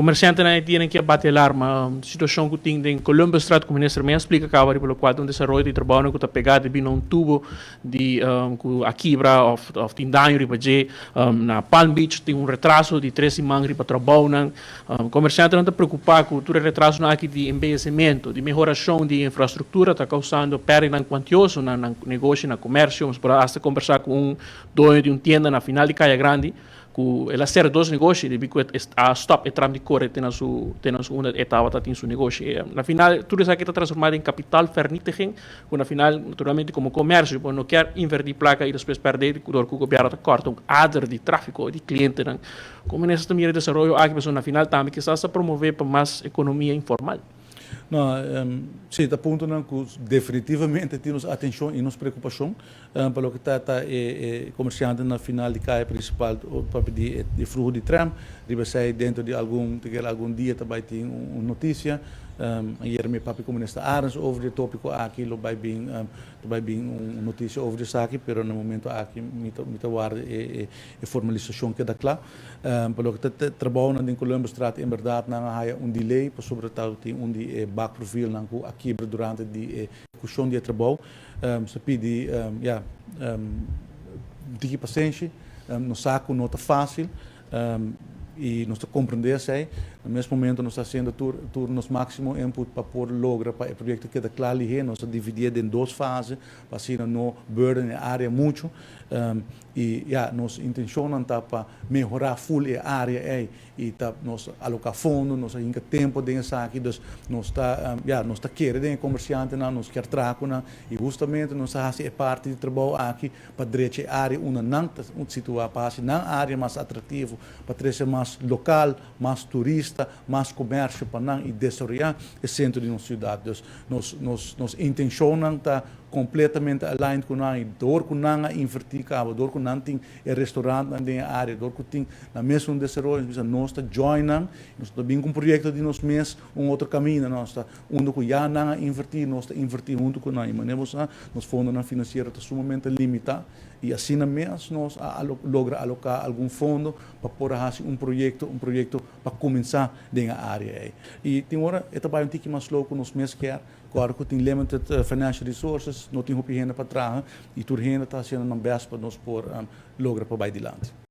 Comerciantenan tin cu bati alarma. Situacion cu tin den Columbusstraat, cu minister mes a splica caba, pa locual un desaroyo di trabou cu ta pega di un tubo di cu a kibra of tin daño riba dje. Na Palm Beach tin un retraso di 3 siman riba trabou. Comerciantenan ta preocupa cu tur e retraso aki di embeyecimento, di mehoracion di infrastructura ta causando perdida cuantioso na negoshi, na comercio. Nos por hasta combersa cu un doño di un tienda na final di Caya Grandi, cu el a cera dos negoshi, di cu a stop e tram di core te na su unda e tabata tin su negoshi. Na final, tur esaki ta transforma den kapitaalvernietiging, cu na final, naturalmente, como comercio, bo no kier inverti placa y despues perde, door cu gobierno ta corta un ader di trafico di cliente. Con minister ta mira desaroyo aki, mas na final tambe kisas promove pa mas economia informal? No, si, ta puntonan cu definitivamente tin nos atencion y nos preocupacion pa loke ta e comerciante na final di caya principal pa di fluho di tram. Riba esey, dentro di algun dia tambe tin un noticia. Ayera mi a papia cu minister Arends over e topico aki, lo bay bin bay bin un noticia over esaki, pero na momento aki mi ta warda e formalisacion keda cla. Pa loke ta trabou na Columbusstraat, en berdad nan a haya un delay, pasobra tin un di bakprofiel nan cu a kibra durante di ehecucion di trabou. Sa pidi ja, tiki pasenshi, nos sa cu no ta facil y nos ta comprende esey. Na mes momento, nos ta haciendo tur nos maximo input pa por logra pa e proyecto keda cla lihe. Nos a dividi den dos fase, pa asina no burden e area mucho. Y ja, nos intencion ta pa mehora full e area ey y ta nos aloca fondo, nos hinca tempo den esaki, dus nos ta ja, nos ta kere den comerciantenan, nos kier traha cu nan y justamente nos ta haci e parti di trabou aki pa drecha e area unda nan ta situa, pa haci nan area mas atractivo, pa trece mas local, mas turista, mas comercio pa nan y desaroya e centro di nos ciudad. Dus nos intencion ta completamente aligned cu nan y door cu nan a inverti caba, door cu nan tin e restaurant nan den area, door cu tin na mes un desaroyo, nos ta join nan, nos ta bin cu un proyecto di nos mes, un otro caminda, nos ta unda cu ya nan a inverti, nos ta inverti hunto cu nan. Y manera nos fondonan financiero ta sumamente limita y asina mes nos a logra aloca algun fondo pa por haci un proyecto pa cuminsa den e area ey. Y tin ora, e ta bay un tiki mas slow cu nos mes kier. Claro cu tin limited financial resources, no tin hopi hende pa traha y tur hende ta haciendo nan best pa nos por logra pa bay dilanti.